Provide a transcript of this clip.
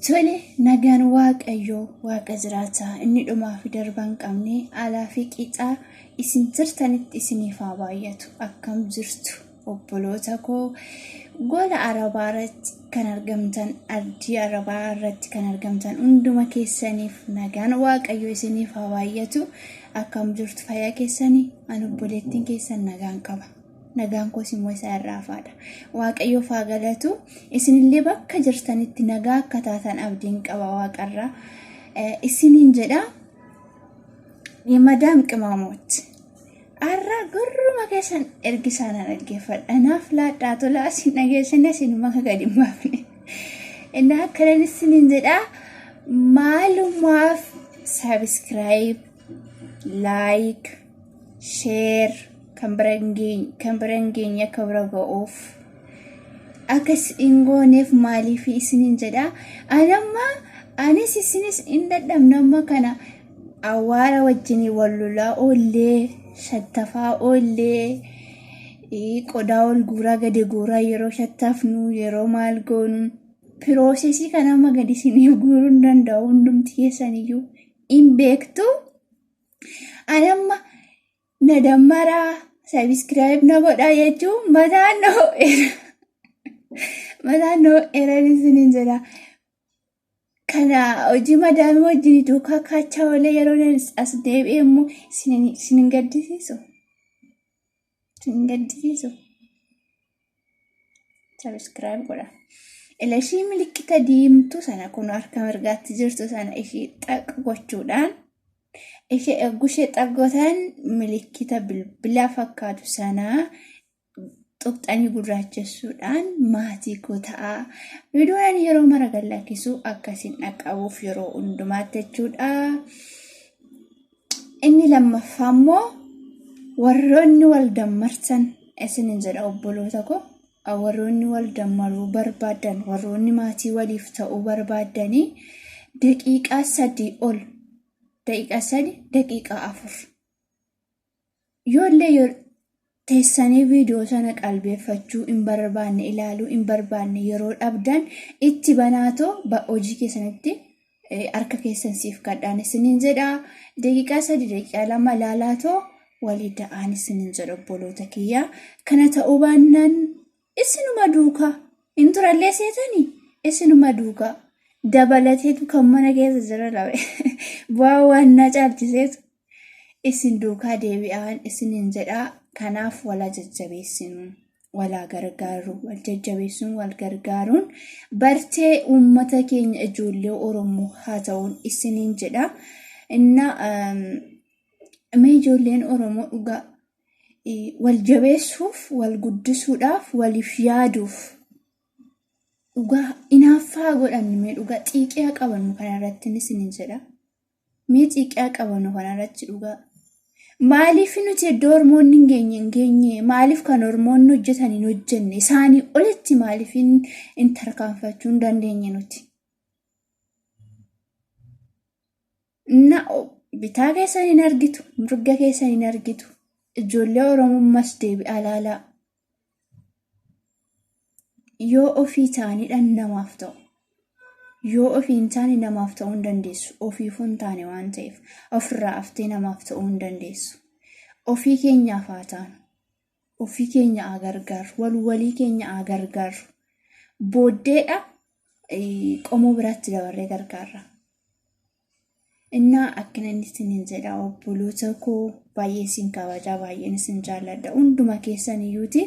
Tole nagaan Waaqayyoo Waaqa jiraataa inni dhumaa fi darba hin qabne alaa fi qixaa isin jirtanitti isiniif haa baay'atu. Akkam jirtu obboloota koo gola Arabaa irratti kan argamtan ardii Arabaa irratti kan argamtan hunduma keessaniif nagaan Waaqayyoo isiniif haa baay'atu. Akkam jirtu fayyaa keessanii ani obboleettiin keessan nagaan qaba. Nagaan koos immoo isaa irraa hafaadha. Waaqayyoof haa galatu. Isinillee bakka jirtanitti nagaa akka taatan abdiin qaba waaqarraa. Isiniin jedha. Madaam Qimaamoot. Har'a gurruma keessan ergisaa na dhaggeeffadha. Naaf laadhaa tolaa isin dhageessanii isin maka gadi hin baafne. Innaa akkanan isiniin jedha. Maalumaaf sabiskiraayib, laayik, sheer kan bira hin geenye kan bira hin geenye akka bira ga'uuf akkas hin gooneef maaliif isiniin jedha anamma anis isinis hin dadhabne amma kana awwaara wajjin wal lolaa oollee shattafaa oollee qodaa ol guuraa gadi guuraa yeroo shattafnu yeroo maal goonu piroosesii kana amma gadi isiniif guuruu hin danda'u hundumti keessaniyyuu hin beektu. Ani amma na dammaraa sabiskiraayib na godhaa jechuun mataan na ho'eera. Mataan na ho'eera isiniin jedha. Kana hojii madaamii wajjin duukaa kaachaa oolee yeroo as deebi'e immoo isin hin gaddisiisu. Isin hin gaddisiisu. Sabiskiraayib godha. Ila ishii milikkita diimtuu sana kun harka mirgaatti jirtu sana ishii xaq gochuudhaan ishee eeggushee xaq gootan milikkita bilbila fakkaatu sana tuqxanii gurraachessuudhaan maatii koo ta'aa. Viidiyoon ani yeroo mara gad lakkisu akka isin dhaqqabuuf yeroo hundumaatti jechuudha. Inni lammaffaa immoo warroonni wal dammarsan isinin jedha obboloota koo warroonni wal dammaruu barbaadan warroonni maatii waliif ta'uu barbaaddanii daqiiqaa 3 ol daqiiqaa 3 daqiiqaa 4 yoollee yoo teessanii viidiyoo sana qalbeeffachuu hin barbaanne ilaaluu hin barbaanne yeroo dhabdan itti banaatoo hojii keessanitti harka keessan siif kadhaan isiniin jedha. Daqiiqaa 3 daqiiqaa 2 ilaalaatoo walii da'aan isiniin jedha obboloota kiyya. Kana ta'uu baannaan isinuma duukaa hin turallee seetanii isinuma duukaa dabalateetu kan mana keessa jira labe bu'aa waan na caalchiseetu isin duukaa deebi'aan isiniin jedha. Kanaaf walaa jajjabeessinu. Walaa gargaaru, wal jajjabeessuun wal gargaaruun bartee uummata keenya ijoollee Oromoo haa ta'uun isiniin jedha. Inna mee ijoolleen Oromoo dhugaa wal jabeessuuf, wal guddisuudhaaf, waliif yaaduuf dhugaa inaaffaa godhannu mee dhugaa xiiqiyaa qabannu kanarratti isiniin jedha. Mee xiiqiyaa qabanu kanarratti dhugaa. Maaliif nuti iddoo Oromoonni hin geenye hin geenye? Maaliif kan Oromoonni hojjetan hin hojjenne? Isaanii olitti maaliif hin tarkaanfachuu hin dandeenye nuti? Na bitaa keessan hin argitu, mirga keessan hin argitu. Ijoollee Oromummas deebi'aa laalaa. Yoo ofii ta'aniidhaan namaaf ta'u. Yoo ofii hin taane namaaf ta'uu hin dandeessu. Ofiifuu hin taane waan ta'eef ofirraa haftee namaaf ta'uu hin dandeessu. Ofii keenyaaf haa taanu. Ofii keenya haa gargaarru. Wal walii keenya haa gargaarru. Booddeedha qomoo biraatti dabarree gargaarra. Innaa akkana inni isiniin jedha obboloota koo baay'ee isin kabajaa baay'een isin jaalladha hunduma keessan iyyuuti.